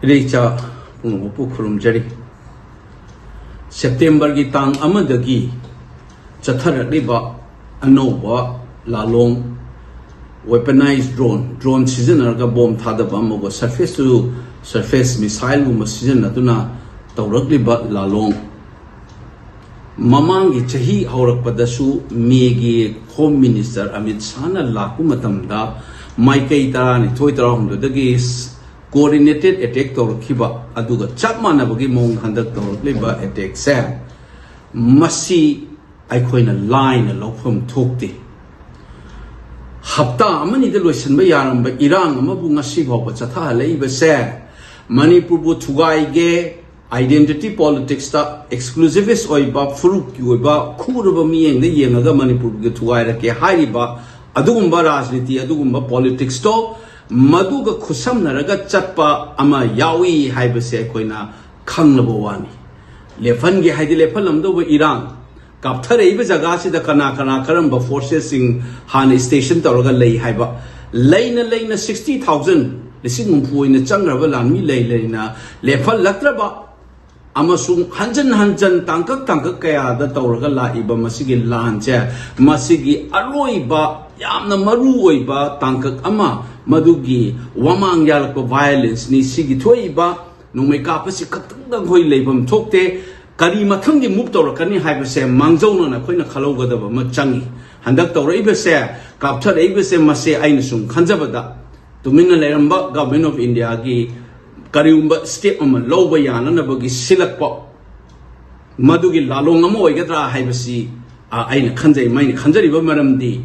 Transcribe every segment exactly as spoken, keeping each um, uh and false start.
ꯏꯔꯩꯆꯥ ꯄꯨꯝꯅꯃꯛꯄꯨ ꯈꯨꯔꯨꯝꯖꯔꯤ꯫ ꯁꯦꯞꯇꯦꯝꯕꯔꯒꯤ ꯇꯥꯡ ꯑꯃꯗꯒꯤ ꯆꯠꯊꯔꯛꯂꯤꯕ ꯑꯅꯧꯕ ꯂꯥꯂꯣꯡ, weaponized drone, drone ꯁꯤꯖꯤꯟꯅꯔꯒ ꯕꯣꯝ ꯊꯥꯗꯕ ꯑꯃꯒ surface to surface missileꯒꯨꯝꯕ ꯁꯤꯖꯤꯟꯅꯗꯨꯅ ꯇꯧꯔꯛꯂꯤꯕ ꯂꯥꯂꯣꯡ, ꯃꯃꯥꯡꯒꯤ ꯆꯍꯤ ꯍꯧꯔꯛꯄꯗꯁꯨ ꯃꯦꯒꯤ Home Minister ꯑꯃꯤꯠ ꯁꯥꯍꯅ ꯂꯥꯛꯄ ꯃꯇꯝꯗ ꯃꯥꯏꯀꯩ ꯇꯔꯥꯅꯤꯊꯣꯏ ꯇꯔꯥꯍꯨꯝꯗꯣꯏꯗꯒꯤ coordinated attack ꯇꯧꯔꯛꯈꯤꯕ ꯑꯗꯨꯒ ꯆꯞ ꯃꯥꯟꯅꯕꯒꯤ ꯃꯑꯣꯡ ꯍꯟꯗꯛ ꯇꯧꯔꯛꯂꯤꯕ attackꯁꯦ, ꯃꯁꯤ ꯑꯩꯈꯣꯏꯅ ꯂꯥꯏꯅ ꯂꯧꯐꯝ ꯊꯣꯛꯇꯦ꯫ ꯍꯞꯇꯥ ꯑꯃꯅꯤꯗ ꯂꯣꯏꯁꯤꯟꯕ ꯌꯥꯔꯝꯕ ꯏꯔꯥꯡ ꯑꯃꯕꯨ ꯉꯁꯤ ꯐꯥꯎꯕ ꯆꯠꯊꯍꯜꯂꯛꯏꯕꯁꯦ, ꯃꯅꯤꯄꯨꯔꯕꯨ ꯊꯨꯒꯥꯏꯒꯦ, identity politicsꯇ exclusivist ꯑꯣꯏꯕ, ꯐꯨꯔꯨꯞꯀꯤ ꯑꯣꯏꯕ ꯈꯨꯔꯕ ꯃꯤꯠꯌꯦꯡꯗ ꯌꯦꯡꯉꯒ ꯃꯅꯤꯄꯨꯔꯒꯤ ꯊꯨꯒꯥꯏꯔꯛꯀꯦ ꯍꯥꯏꯔꯤꯕ ꯑꯗꯨꯒꯨꯝꯕ ꯔꯥꯖꯅꯤꯇꯤ, ꯑꯗꯨꯒꯨꯝꯕ politicsꯇꯣ ꯃꯗꯨꯒ ꯈꯨꯠꯁꯝꯅꯔꯒ ꯆꯠꯄ ꯑꯃ ꯌꯥꯎꯏ ꯍꯥꯏꯕꯁꯦ ꯑꯩꯈꯣꯏꯅ ꯈꯪꯂꯕ ꯋꯥꯅꯤ꯫ ꯂꯦꯞꯍꯟꯒꯦ ꯍꯥꯏꯗꯤ ꯂꯦꯞꯍꯜꯂꯝꯗꯧꯕ ꯏꯔꯥꯡ, ꯀꯥꯞꯊꯔꯛꯏꯕ ꯖꯒꯥꯁꯤꯗ ꯀꯅꯥ ꯀꯅꯥ ꯀꯔꯝꯕ forcesꯁꯤꯡ ꯍꯥꯟꯅ station ꯇꯧꯔꯒ ꯂꯩ ꯍꯥꯏꯕ, ꯂꯩꯅ ꯂꯩꯅ sixty thousand, ꯂꯤꯁꯤꯡ ꯍꯨꯝꯐꯨ ꯑꯣꯏꯅ ꯆꯪꯈ꯭ꯔꯕ ꯂꯥꯟꯃꯤ ꯂꯩ ꯂꯩꯅ ꯂꯦꯞꯍꯜꯂꯛꯇ꯭ꯔꯕ ꯑꯃꯁꯨꯡ ꯍꯟꯖꯟ ꯍꯟꯖꯟ ꯇꯥꯡꯀꯛ ꯇꯥꯡꯀꯛ ꯀꯌꯥꯗ ꯇꯧꯔꯒ ꯂꯥꯛꯏꯕ ꯃꯁꯤꯒꯤ ꯂꯥꯟꯁꯦ, ꯃꯁꯤꯒꯤ ꯑꯔꯣꯏꯕ ꯌꯥꯝꯅ ꯃꯔꯨ ꯑꯣꯏꯕ ꯇꯥꯡꯀꯛ ꯑꯃ, ꯃꯗꯨꯒꯤ ꯋꯥꯃꯥꯡ ꯌꯥꯜꯂꯛꯄ violenceꯅꯤ꯫ ꯁꯤꯒꯤ ꯊꯣꯛꯏꯕ ꯅꯣꯡꯃꯩ ꯀꯥꯞꯄꯁꯤ ꯈꯛꯇꯪꯗ ꯑꯩꯈꯣꯏ ꯂꯩꯐꯝ ꯊꯣꯛꯇꯦ꯫ ꯀꯔꯤ ꯃꯊꯪꯒꯤ move ꯇꯧꯔꯛꯀꯅꯤ ꯍꯥꯏꯕꯁꯦ ꯃꯥꯡꯖꯧꯅꯅ ꯑꯩꯈꯣꯏꯅ ꯈꯜꯍꯧꯒꯗꯕ ꯑꯃ ꯆꯪꯉꯤ꯫ ꯍꯟꯗꯛ ꯇꯧꯔꯛꯏꯕꯁꯦ, ꯀꯥꯞꯊꯔꯛꯏꯕꯁꯦ, ꯃꯁꯦ ꯑꯩꯅ ꯁꯨꯝ ꯈꯟꯖꯕꯗ, ꯇꯨꯃꯤꯟꯅ ꯂꯩꯔꯝꯕ Government of Indiaꯒꯤ ꯀꯔꯤꯒꯨꯝꯕ step ꯑꯃ ꯂꯧꯕ ꯌꯥꯅꯅꯕꯒꯤ ꯁꯤꯜꯂꯛꯄ, ꯃꯗꯨꯒꯤ ꯂꯥꯂꯣꯡ ꯑꯃ ꯑꯣꯏꯒꯗ꯭ꯔꯥ ꯍꯥꯏꯕꯁꯤ, ꯑ, ꯑꯩꯅ ꯈꯟꯖꯩ꯫ ꯃꯩꯅ ꯈꯟꯖꯔꯤꯕ ꯃꯔꯝꯗꯤ,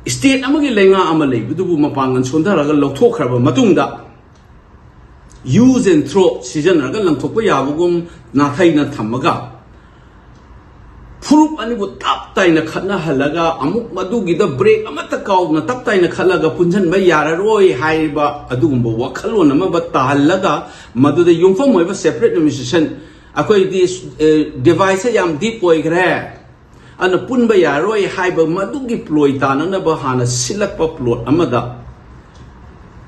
state ꯑꯃꯒꯤ ꯂꯩꯉꯥꯛ ꯑꯃ ꯂꯩꯕꯗꯨꯕꯨ ꯃꯄꯥꯡꯒꯜ ꯁꯣꯟꯊꯔꯒ ꯂꯧꯊꯣꯛꯈ꯭ꯔꯕ ꯃꯇꯨꯡꯗ, use and throw ꯁꯤꯖꯤꯟꯅꯔꯒ ꯂꯪꯊꯣꯛꯄ ꯌꯥꯕꯒꯨꯝ ꯅꯥꯊꯩꯅ ꯊꯝꯃꯒ, ꯐꯨꯔꯨꯞ ꯑꯅꯤꯕꯨ ꯇꯞ ꯇꯥꯏꯅ ꯈꯠꯅꯍꯜꯂꯒ, ꯑꯃꯨꯛ ꯃꯗꯨꯒꯤꯗ break ꯑꯃꯠꯇ ꯀꯥꯎꯗꯅ ꯇꯞ ꯇꯥꯏꯅ ꯈꯠꯂꯒ ꯄꯨꯟꯁꯤꯟꯕ ꯌꯥꯔꯔꯣꯏ ꯍꯥꯏꯔꯤꯕ ꯑꯗꯨꯒꯨꯝꯕ ꯋꯥꯈꯜꯂꯣꯟ ꯑꯃ ꯇꯥꯍꯜꯂꯒ, ꯃꯗꯨꯗ ꯌꯨꯝꯐꯝ ꯑꯣꯏꯕ separate administration, ꯑꯩꯈꯣꯏꯗꯤ, ꯑꯦ, deviceꯁꯦ ꯌꯥꯝ deep ꯑꯣꯏꯈ꯭ꯔꯦ, ꯑꯗꯨꯅ ꯄꯨꯟꯕ ꯌꯥꯔꯔꯣꯏ ꯍꯥꯏꯕ ꯃꯗꯨꯒꯤ ploy ꯇꯥꯅꯅꯕ ꯍꯥꯟꯅ ꯁꯤꯜꯂꯛꯄ plot ꯑꯃꯗ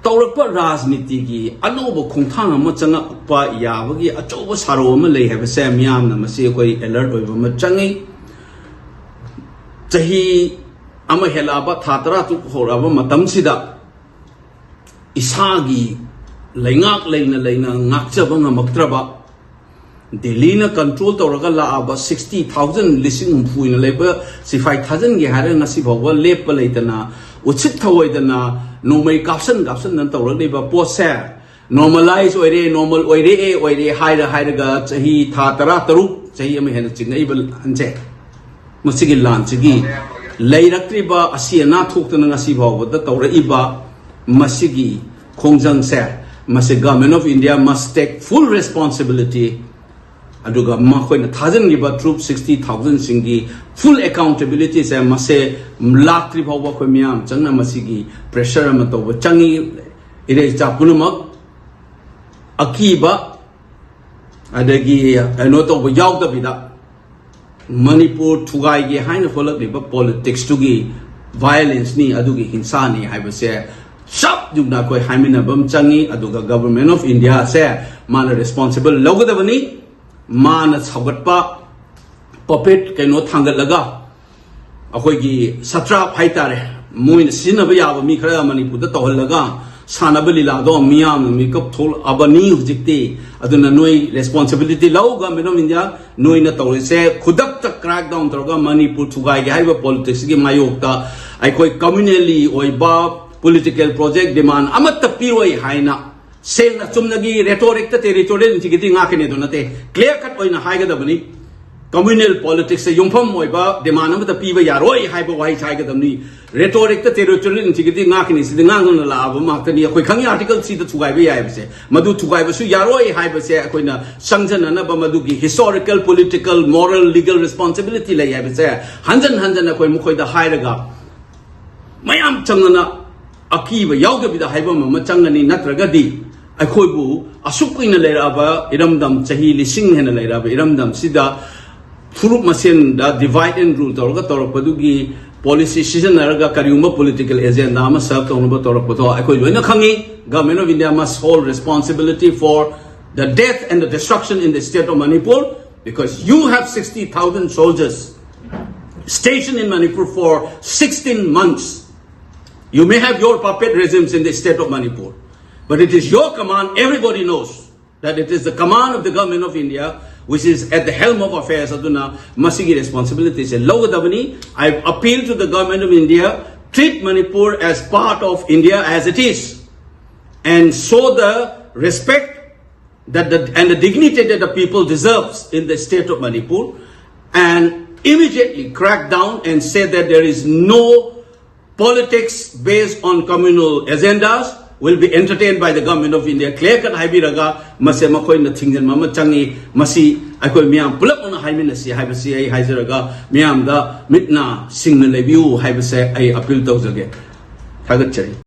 ꯇꯧꯔꯛꯄ ꯔꯥꯖꯅꯤꯇꯤꯒꯤ ꯑꯅꯧꯕ ꯈꯣꯡꯊꯥꯡ ꯑꯃ ꯆꯪꯉꯛꯄ ꯌꯥꯕꯒꯤ ꯑꯆꯧꯕ ꯁꯥꯔꯧ ꯑꯃ ꯂꯩ ꯍꯥꯏꯕꯁꯦ ꯃꯤꯌꯥꯝꯅ ꯃꯁꯤ ꯑꯩꯈꯣꯏ alert ꯑꯣꯏꯕ ꯑꯃ ꯆꯪꯉꯤ꯫ ꯆꯍꯤ ꯑꯃ ꯍꯦꯜꯂꯛꯑꯕ, ꯊꯥ ꯇꯔꯥ ꯇꯔꯨꯛ ꯍꯧꯔꯛꯑꯕ ꯃꯇꯝꯁꯤꯗ ꯏꯁꯥꯒꯤ ꯂꯩꯉꯥꯛ ꯂꯩꯅ ꯂꯩꯅ ꯉꯥꯛꯆꯕ ꯉꯝꯃꯛꯇ꯭ꯔꯕ, ꯗꯦꯜꯂꯤꯅ control ꯇꯧꯔꯒ ꯂꯥꯛꯑꯕ sixty thousand, ꯂꯤꯁꯤꯡ ꯍꯨꯝꯐꯨꯅ ꯂꯩꯕ ꯁꯤꯐꯥꯏ ꯊꯥꯖꯤꯟꯒꯦ ꯍꯥꯏꯔꯒ ꯉꯁꯤ ꯐꯥꯎꯕ ꯂꯦꯞꯄ ꯂꯩꯇꯅ, ꯎꯠꯁꯤꯠ ꯊꯑꯣꯏꯗꯅ ꯅꯣꯡꯃꯩ ꯀꯥꯞꯁꯟ ꯀꯥꯞꯁꯟꯗꯅ ꯇꯧꯔꯛꯂꯤꯕ ꯄꯣꯠꯁꯦ normalize ꯑꯣꯏꯔꯦ, normal ꯑꯣꯏꯔꯦ, ꯑꯣꯏꯔꯦ ꯍꯥꯏꯔ ꯍꯥꯏꯔꯒ ꯆꯍꯤ ꯊꯥ ꯇꯔꯥ ꯇꯔꯨꯛ, ꯆꯍꯤ ꯑꯃ ꯍꯦꯟꯅ ꯆꯤꯡꯉꯛꯏꯕ ꯂꯥꯟꯁꯦ, ꯃꯁꯤꯒꯤ ꯂꯥꯟꯁꯤꯒꯤ ꯂꯩꯔꯛꯇ꯭ꯔꯤꯕ ꯑꯁꯤ ꯑꯅꯥ ꯊꯣꯛꯇꯅ ꯉꯁꯤ ꯐꯥꯎꯕꯗ ꯇꯧꯔꯛꯏꯕ ꯃꯁꯤꯒꯤ ꯈꯣꯡꯖꯪꯁꯦ, ꯃꯁꯤ Government of India must take full responsibility꯫ ꯑꯗꯨꯒ ꯃꯈꯣꯏꯅ ꯊꯥꯖꯤꯟꯈꯤꯕ troop sixty thousand ꯁꯤꯡꯒꯤ full accountability ꯁꯦ ꯃꯁꯦ ꯂꯥꯛꯇ꯭ꯔꯤ ꯐꯥꯎꯕ ꯑꯩꯈꯣꯏ ꯃꯤꯌꯥꯝ ꯆꯪꯅ ꯃꯁꯤꯒꯤ pressure ꯑꯃ ꯇꯧꯕ ꯆꯪꯉꯤ꯫ ꯏꯔꯩ ꯏꯆꯥ ꯄꯨꯝꯅꯃꯛ ꯑꯀꯤꯕ ꯑꯗꯒꯤ ꯀꯩꯅꯣ ꯇꯧꯕ ꯌꯥꯎꯗꯕꯤꯗ, ꯃꯅꯤꯄꯨꯔ ꯊꯨꯒꯥꯏꯒꯦ ꯍꯥꯏꯅ ꯍꯣꯜꯂꯛꯂꯤꯕ politics ꯇꯨꯒꯤ violence ꯅꯤ, ꯑꯗꯨꯒꯤ ꯍꯤꯡꯁꯥꯅꯤ ꯍꯥꯏꯕꯁꯦ ꯆꯞ ꯌꯨꯛꯅ ꯑꯩꯈꯣꯏ ꯍꯥꯏꯃꯤꯟꯅꯕ ꯑꯃ ꯆꯪꯉꯤ꯫ ꯑꯗꯨꯒ Government of India ꯁꯦ ꯃꯥꯅ responsible ꯂꯧꯒꯗꯕꯅꯤ꯫ ꯃꯥꯅ ꯁꯧꯒꯠꯄ puppet ꯀꯩꯅꯣ ꯊꯥꯡꯒꯠꯂꯒ ꯑꯩꯈꯣꯏꯒꯤ satrap ꯍꯥꯏꯇꯥꯔꯦ, ꯃꯣꯏꯅ ꯁꯤꯖꯤꯟꯅꯕ ꯌꯥꯕ ꯃꯤ ꯈꯔ ꯃꯅꯤꯄꯨꯔꯗ ꯇꯧꯍꯜꯂꯒ ꯁꯥꯟꯅꯕ ꯂꯤꯂꯥꯗꯣ ꯃꯤꯌꯥꯝꯅ ꯃꯤꯀꯞ ꯊꯣꯛꯂꯛꯑꯕꯅꯤ ꯍꯧꯖꯤꯛꯇꯤ꯫ ꯑꯗꯨꯅ ꯅꯣꯏ responsibility ꯂꯧ, Government of India꯫ ꯅꯣꯏꯅ ꯇꯧꯔꯤꯁꯦ ꯈꯨꯗꯛꯇ crack down ꯇꯧꯔꯒ ꯃꯅꯤꯄꯨꯔ ꯊꯨꯒꯥꯏꯒꯦ ꯍꯥꯏꯔꯤꯕ politics ꯀꯤ ꯃꯥꯌꯣꯛꯇ ꯑꯩꯈꯣꯏ communally ꯑꯣꯏꯕ political project demand ꯑꯃꯠꯇ ꯄꯤꯔꯣꯏ ꯍꯥꯏꯅ ꯁꯦꯡꯅ ꯆꯨꯝꯅꯒꯤ rhetoric ꯇ territorial integrity ꯉꯥꯛꯀꯅꯤ ꯑꯗꯨ ꯅꯠꯇꯦ, clear cut ꯑꯣꯏꯅ ꯍꯥꯏꯒꯗꯕꯅꯤ꯫ Communal politics ꯇ ꯌꯨꯝꯐꯝ ꯑꯣꯏꯕ demand ꯑꯃꯠꯇ ꯄꯤꯕ ꯌꯥꯔꯣꯏ ꯍꯥꯏꯕ ꯋꯥꯍꯩꯁꯦ ꯍꯥꯏꯒꯗꯕꯅꯤ꯫ Rhetoric ꯇ territorial integrity ꯉꯥꯛꯀꯅꯤ, ꯁꯤꯗꯤ ꯉꯥꯡꯗꯨꯅ ꯂꯥꯛꯑꯕ ꯉꯥꯛꯇꯅꯤ꯫ ꯑꯩꯈꯣꯏ ꯈꯪꯉꯤ Article three ꯗ ꯊꯨꯒꯥꯏꯕ ꯌꯥꯏ ꯍꯥꯏꯕꯁꯦ, ꯃꯗꯨ ꯊꯨꯒꯥꯏꯕꯁꯨ ꯌꯥꯔꯣꯏ ꯍꯥꯏꯕꯁꯦ ꯑꯩꯈꯣꯏꯅ ꯆꯪꯖꯅꯅꯕ ꯃꯗꯨꯒꯤ historical, political, moral, legal responsibility ꯂꯩ ꯍꯥꯏꯕꯁꯦ ꯍꯟꯖꯟ ꯍꯟꯖꯟ ꯑꯩꯈꯣꯏ ꯃꯈꯣꯏꯗ ꯍꯥꯏꯔꯒ ꯃꯌꯥꯝ ꯆꯪꯗꯅ ꯑꯀꯤꯕ ꯌꯥꯎꯗꯕꯤꯗ ꯍꯥꯏꯐꯝ ꯑꯃ ꯆꯪꯒꯅꯤ꯫ ꯅꯠꯇ꯭ꯔꯒꯗꯤ ꯑꯩꯈꯣꯏꯕꯨ ꯑꯁꯨꯛ ꯀꯨꯏꯅ ꯂꯩꯔꯛꯑꯕ ꯏꯔꯝꯗꯝ, ꯆꯍꯤ ꯂꯤꯁꯤꯡ ꯍꯦꯟꯅ ꯂꯩꯔꯛꯑꯕ ꯏꯔꯝꯗꯝꯁꯤꯗ ꯐꯨꯔꯨꯞ ꯃꯁꯦꯟꯗ divide and rule ꯇꯧꯔꯒ ꯇꯧꯔꯛꯄꯗꯨꯒꯤ ꯄꯣꯂꯤꯁꯤ ꯁꯤꯖꯤꯟꯅꯔꯒ ꯀꯔꯤꯒꯨꯝꯕ ꯄꯣꯂꯤꯇꯤꯀꯦꯜ ꯑꯦꯖꯦꯟꯗꯥ ꯑꯃ ꯁꯔꯚ ꯇꯧꯅꯕ ꯇꯧꯔꯛꯄꯗꯣ ꯑꯩꯈꯣꯏ ꯂꯣꯏꯅ ꯈꯪꯉꯤ꯫ Government of India must hold responsibility for the death and the destruction in the state of Manipur, because you have sixty thousand soldiers stationed in Manipur for sixteen months. You may have your puppet regimes in the state of Manipur, but it is your command, everybody knows that it is the command of the Government of India which is at the helm of affairs. ꯑꯗꯨꯅ ꯃꯁꯤꯒꯤ ꯔꯦꯁꯄꯣꯟꯁꯤꯕꯤꯂꯤꯇꯤꯁꯦ ꯂꯧꯒꯗꯕꯅꯤ꯫ I appeal to the Government of India, treat Manipur as part of India as it is, and show the respect that the, and the dignity that the people deserves in the state of Manipur, and immediately crack down and say that there is no politics based on communal agendas will be entertained by the Government of India. Clear cut ꯍꯥꯏꯕꯤꯔꯒ ꯃꯁꯦ ꯃꯈꯣꯏꯅ ꯊꯤꯡꯖꯤꯟꯕ ꯑꯃ ꯆꯪꯉꯤ꯫ ꯃꯁꯤ ꯑꯩꯈꯣꯏ ꯃꯤꯌꯥꯝ ꯄꯨꯂꯞ ꯑꯣꯏꯅ ꯍꯥꯏꯃꯤꯟꯅꯁꯤ ꯍꯥꯏꯕꯁꯤ ꯑꯩ ꯍꯥꯏꯖꯔꯒ ꯃꯤꯌꯥꯝꯗ ꯃꯤꯠ ꯅꯥ ꯁꯤꯡꯅ ꯂꯩꯕꯤꯌꯨ ꯍꯥꯏꯕꯁꯦ ꯑꯩ ꯑꯄꯤꯜ ꯇꯧꯖꯒꯦ꯫ ꯊꯥꯒꯠꯆꯔꯤ꯫